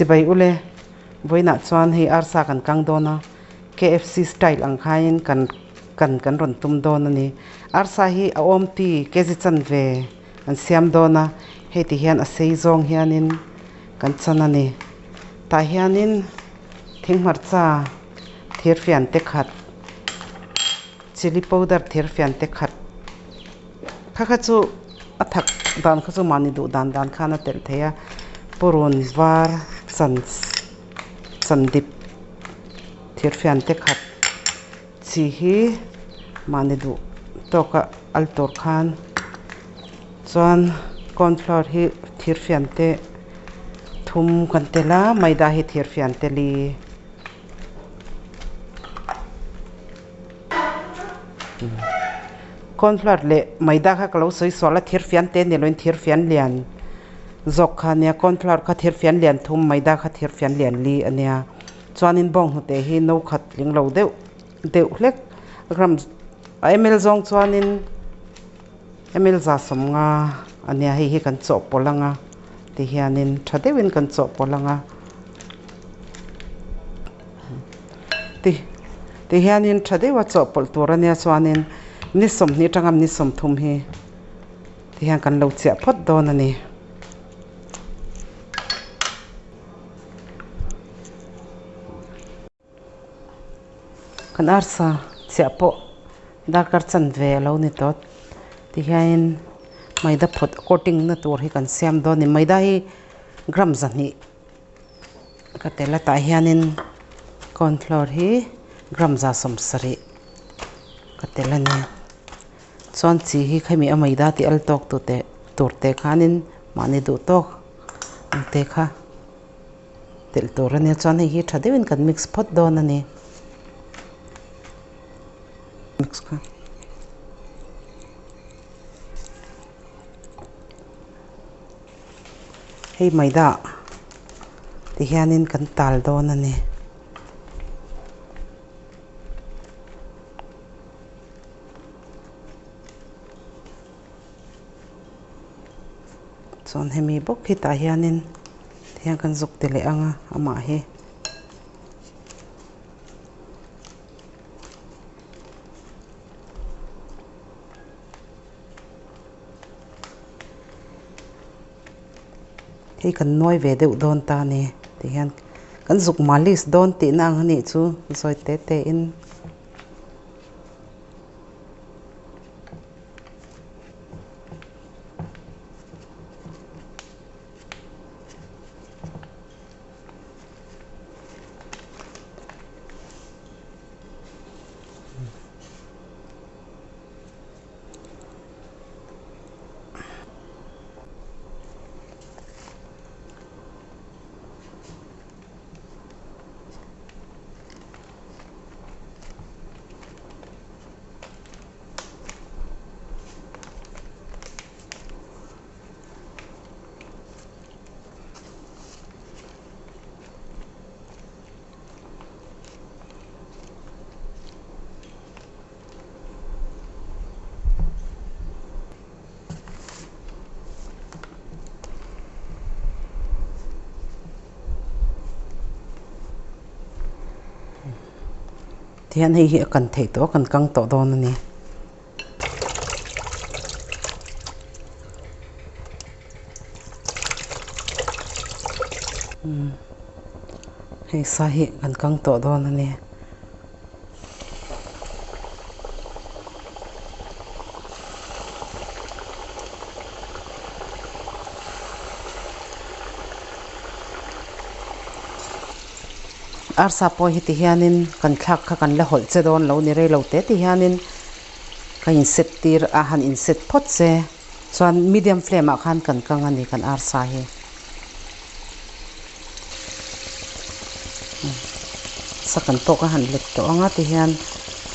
Chibai ule vawiinah chuan hei arsa kan kang dawn a KFC style ang khain kan kan kan rawn tum dawn a ni. Arsa hi a awm ti kg chanve kan siam dawn a hei ti hian a sei zawng hianin kan chan a ni. Tah hianin thinghmarcha thirfian te khat chilli powder thirfian te khat kha kha chu a thak dan kha chu mahni duh dan dan khan a telh theih a purun var chan chan dip thirfian te khat chi hi mahni duh tawk a al tur khan chuan corn flour hi thirfian te thum kan tel a maida hi thirfian te li. Corn flour leh maida kha ka lo sawi sual a thirfian te ni loin thirfian lian zawk kha ania corn flour kha thirfian lian thum maida kha thirfian lian li ania chuanin bawnghnute hi no khat tling lo deuh deuh hlek gram a ml zawng chuanin ml za sawmnga ania hei hi kan chawhpawlh anga tihianin tha deuhin kan chawhpawlh anga. Ti ti hianin tha deuha chawhpawlh tur ania chuanin ni sawmhnih atanga ni sawmthum hi ti hian kan lo chiah phawt dawn a ni. Kan arsa chiah pawh darkar chanve a lo ni tawh ti hianin maida phawt coating na tur hi kan siam dawn a ni maida hi gram zahnih. Ka tel atah hianin corn flour hi gram za sawmsarih ka tel a ni. Chuan chi hi khami a maida tih al tawk tu teh tur teh khanin mahni duh tawk ang te kha telh tur a nia. Chuan hei hi tha deuhin kan mix phawt dawn a ni. Mix kha. Hei maida ti hianin kan tal dawn a ni. Chuan hemi bawk hi tah hianin tihian kan zuk ti leh ang a amah hi. Hei kan nuai ve deuh dawn ta a ni ti hian kan zuk malis dawn tihna ang a nih chu zawi te te in. Tihian hei hi a kan theih tawh a kan kang tawh dawn a ni. Hei sa hi kan kang tawh dawn a ni. Arsa pawh hi ti hianin kan thlak kha kan la hawlh che dawn lo ni rei lo te ti hianin ka inset tir a han inset phawt che chuan medium flame ah khan kan kang a ni kan arsa hi. Sakan pawh ka han let tawh ang a tihian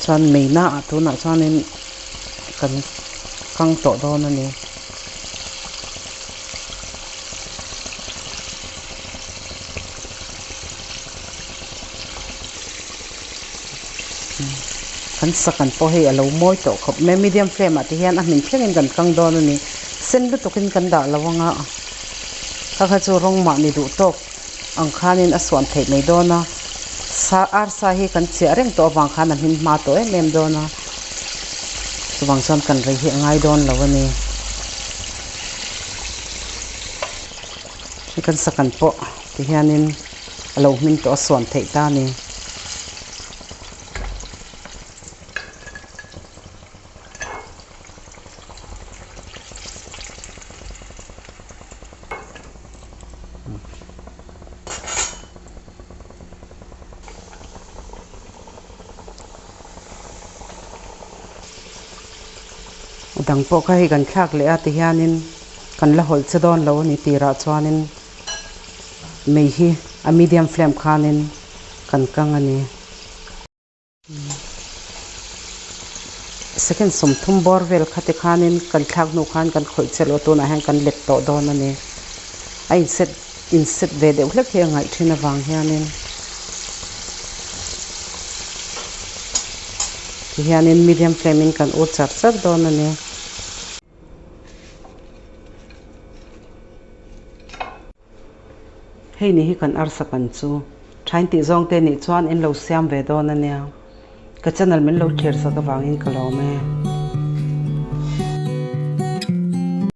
chuan meina ah tunah chuanin kan kang tawh dawn a ni. Kan sakan pawh hei a lo mawi tawh khawp mai a medium flame ah te hian a hmin thlengin kan kang dawn a ni. Sen lutukin kan dah lo ang a kha kha chu rawng mahni duh tawk. ang khanin a suan theih mai dawn a, sa arsa hi kan chiah reng tawh avang khan a hmin hma tawh em em dawn a, chuvang chuan kan rei hi a ngai dawn lo a ni. Hei kan sakan pawh ti hianin a lo hmin tawh a suan theih ta a ni. A dang pawh kha hei kan thlak leh a tihianin kan la hawlh che dawn lo a ni tirah chuanin mei hi a medium flame khanin kan kang a ni. Second 30 bawr vel kha te khanin kan thlak hnu khan kan khawih che loh tunah hian kan let tawh dawn a ni. A inset inset ve deuh hlek hi a ngaih thin avang hianin tihianin medium flame in kan ur char char dawn a ni. Hei ni hi kan arsa kan chu thain tih zawng te nih chuan in lo siam ve dawn a nia. Ka channel min lo thlir sak avangin ka lawm e.